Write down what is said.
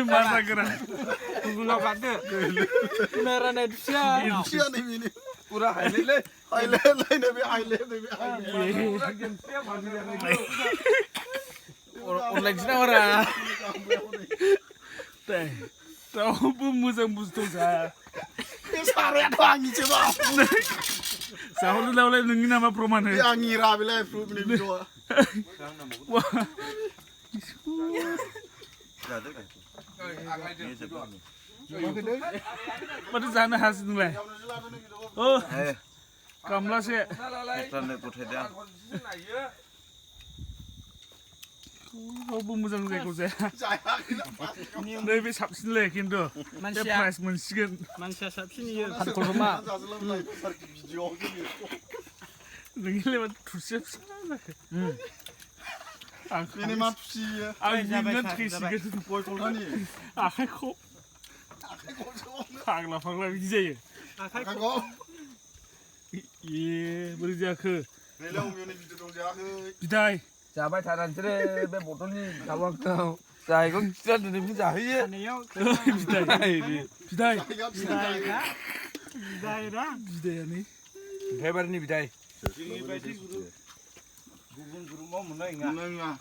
masa gerak. Gula kade. Beneran Indonesia nih. Pura highlight online sih orang. Tahu pun musang busuk saya. Saraya tuangi coba. Sahulu laulai nungi nama proman. Yang ngira bila proof ni video. Wah. Mana sana hasil ni? Oh. Kamla sih. Oh, musang saya kau saya. Lebih sabsin leh, kintu. Price mensikan. Manusia sabsin iya. Kan kurma. Nungi lewat tusuk sana. Ini mah sih. Aku ingat kisah itu boy kalau ni. Aku Fangla bisa ya. Aku. Iya, berjaya ke. Lelah umumnya video dong jaga. Bidai. Jabai taran cere be botol ni tawang kau. Saya kau cere ni mungkin jahil. Bidai. Bidai. Bidai dah. Bidai ni. Hebat ni bidai. Gubun guru mau menengah.